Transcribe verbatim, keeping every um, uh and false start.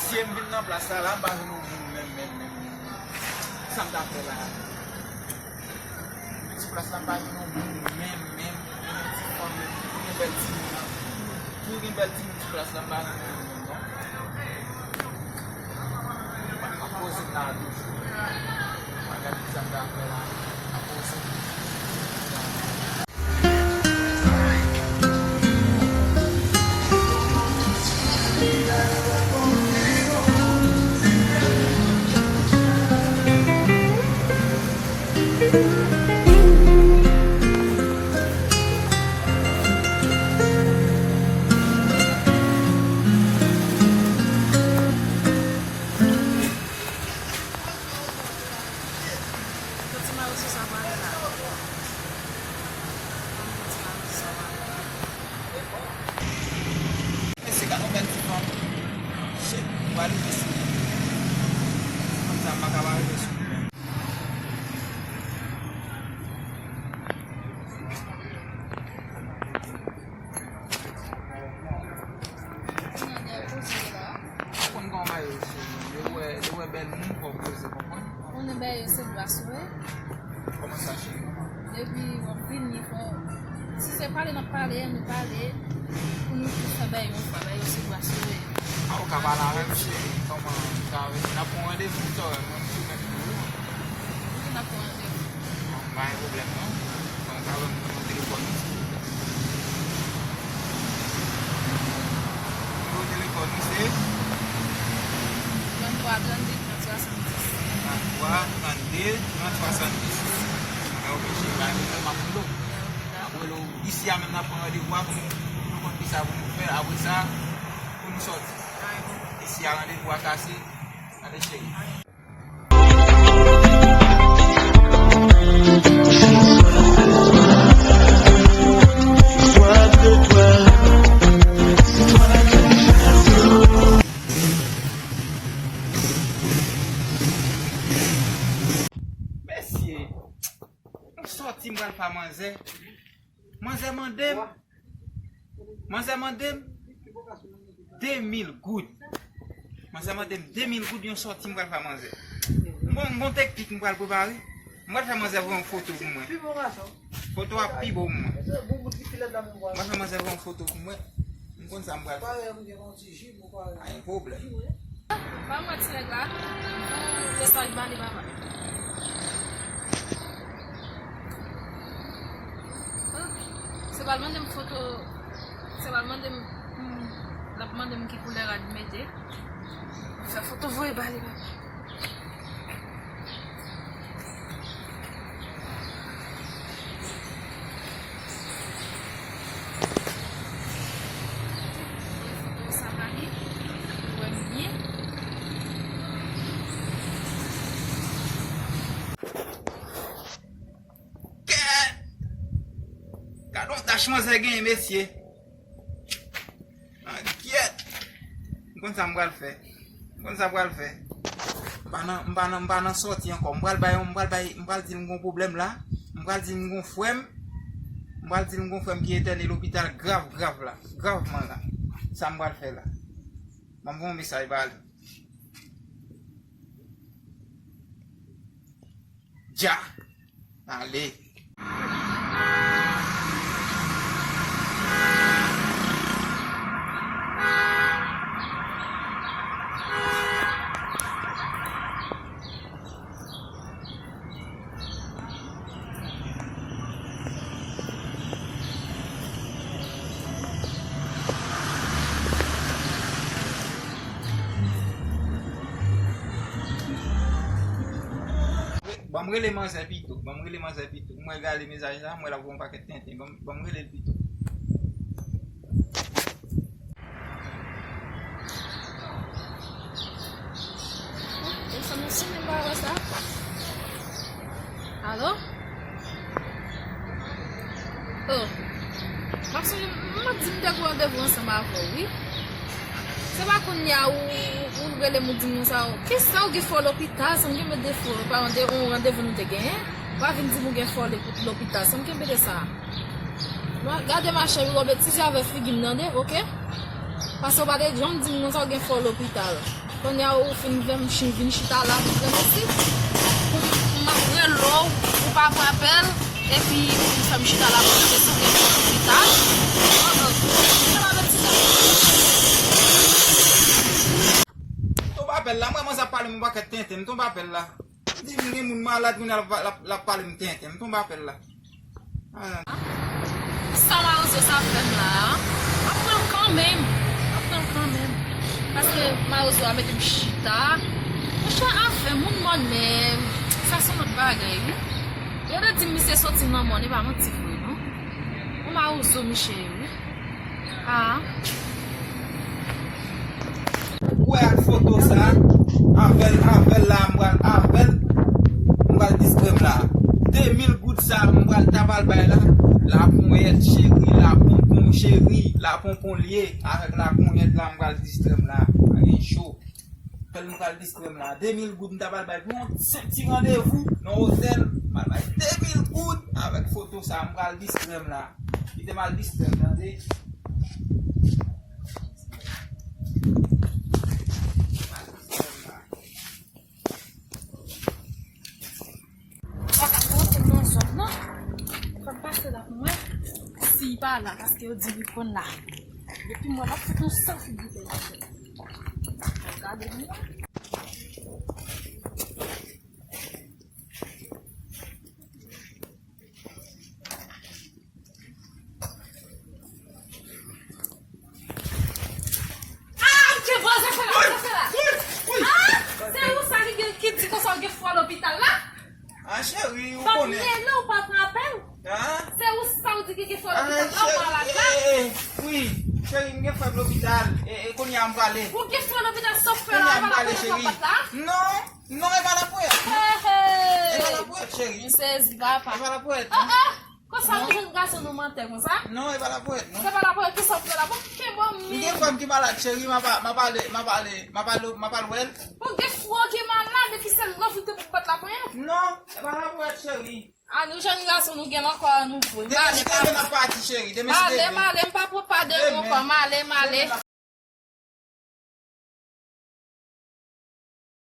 Mesye, m vin nan plas la, la, m pa jwenn yon moun menm, menm, menm, menm, menm. Sa m ta fè la? M vin sou plas la, m pa jwenn yon moun menm, menm, menm, yon ti fanm, menm, pou gen bèl timoun nan. Pou gen bèl timoun sou plas la, m pa jwenn yon moun menm, non. M ap poze m la toujou. M ap gade kisa m ta fè la. M ap poze m. Mesye, gade yon bèl ti fanm. Shit, m pa rive sou li. Fanm sa, m pa ka pa rive sou li menm. Ou konn kòman bagay yo, cheri. Lè w wè, lè w wè bèl moun, fò w poze, konprann? Konnen bagay yo se bwa sore. Kòman sa, cheri? Depi w ap vini, fò, si se pale n ap pale, nou pale, pou nou tout fè bagay yon fwa, bagay yo se bwa sore. A, ou ka pale avè m, cheri. Kòman, ou ka vini? N ap pran randevou, ou wè, mwen, m sou mèt pou ou. Wi, n ap pran randevou. Bon, pa gen pwoblèm, non. Bon, ou ka ban m nimewo telefòn ou, silvouplè? Nimewo telefòn ou se? Tranntwa, trannde, trant, swasanndis. Tranntwa, trannde, trant, swasanndis. Mwen oblije, pa gen pwoblèm, m ap rele w. M ap rele w isi a menm, n ap pran randevou a pou nou, pou nou konn kisa pou nou fè. Apre sa, pou nou sòti. Isi a, randevou a kase. Gade, cheri. Mesye, m sòti, m pral fè manzè. Manzè mande m, manzè mande m de mil goud. Manzè mande m de mil goud yon sòti m pral fè manzè. M gon, m gon teknik m pral prepare. M pral fè manzè voye yon foto pou mwen. Foto a pi bon pou mwen. M pral fè manzè voye yon foto pou mwen. M konn sa m pral fè. Pa gen pwoblèm. Ban mwen ti nèg la. Mesaj ba li papa. Ok. Se pral mande m foto. Se pral mande m. Hmm, l ap mande m ki koulè rad m mete. Fè foto voye ba li papa. Kèt! Gade yon tach manzè genyen, mesye. Ah, gyèt! M konn sa m pral fè. M konn sa m pral fè. M pa nan, m pa nan, m pa nan sòti ankò. M pral bay, m pral bay, m pral di l m gon pwoblèm la. M pral di l m gon frè m. M pral di l m gon frè m ki entène lopital grav, grav la. Gravman la. Sa m pral fè la. Ban m voye yon mesaj ba li. Dja. Ale. Ban m rele manzè pito, ban m rele manzè pito. M wè gade mesaj la, m wè l ap voye yon pakèt tenten. Ban m, ban m rele l pito. Alo? Oh. M ap sonje, m ap di m te gen randevou ansanm avè w, wi. Se pa kounye a ou, ou, ou rele m, ou di m konsa, oh, kisa ou gen fè w lopital, sa m gen de fè w, pa rande-, yon randevou nou te genyen. Ou pa vin di m ou gen fè w lopi-, lopital, sa m kenbe de sa. Mwen, gade ma cheri, ou betize avè figi m, tande, oke? Paske ou pa te janm di m konsa ou gen fè w lopital. Kounye a ou fin fè m chi-, vin chita la pou m remersi. Pou m ap rele w, ou pa pran apèl, epi ou fin fè m chita la pou m remersi, ou gen pou chita. Sa pa betize. Tonbe apèl la, mwen, mwen sa pale m yon pakèt tenten, m tonbe apèl la. Di m gen moun malad, moun ap, ap, ap pale m tenten. M tonbe apèl la. Ah. Sa Mawozo sa fè m la a? M ap pran l kanmenm. M ap pran l kanmenm. Paske Mawozo a mete m chita. Monchè, afè moun mòn menm. Sa se yon lòt bagay, wi. Yo te di m misye soti nan mòn, e pa manti vre, non. Yon Mawozo misye ye, wi. Ah. Ou wè ak foto sa, avè l, avè l la, m pral, avè l, m pral distrè m la. De mil goud sa, m pral ta pral bay la. Laponyèt cheri, laponpon cheri, laponpon l ye. Avèk laponyèt la, m pral distrè m la. Pa gen cho. Fè l m pral distrè m la. De mil goud m ta pral bay pou yon senp ti randevou nan otèl. M pral bay de mil goud avèk foto sa. M pral distrè m la. Kite m al distrè m, tande. M pral distrè m la. Papa, pou antre nan zòn nan, fò m pase la pou mwen. Si l pa la, paske yo di li konn la. Depi mwen, l ap fout yon sèl figi tèt. Gade li. Ah, ke bò zafè la, zafè la. Ah, se ou sa ki gen, ki di konsa ou gen fwa lopital la? Ah, cheri, ou konnen. Pa rele, ou pa pran apèl. Ah? Se ou sa ou di ki gen fwa lopital la, ou malad la? Eh, eh, wi, cheri, m gen fwa lopital. E, e, kounye a m prale. Ou gen fwa lopital, sa w fè la, ou pa la prale, cheri. Non, non, e pa la pwèt. Hey, hey. E pa la pwèt, cheri. M sezi, papa. E pa la pwèt, non. Ah, ah. Konsa nou jwenn gason nou mantè konsa? Non, e pa la pwèt, non. Se pa la pwèt, ki sa w fè la? Bon, ke bon mi. M gen frè m ki malad, cheri, m ap, m ap ale, m ap ale, m ap ale, m ap al wè l. Bon, gen frè w ki malad, epi se lòf li te pou bat la ponyèt? Non, e pa la pwèt, cheri. A, nou jèn gason, nou gen ankò a nou pran. Demen si Dye vle, n ap pati, cheri. Demen si Dye vle. M ale, m ale, m pa pran pa de nou ankò. M ale, m ale.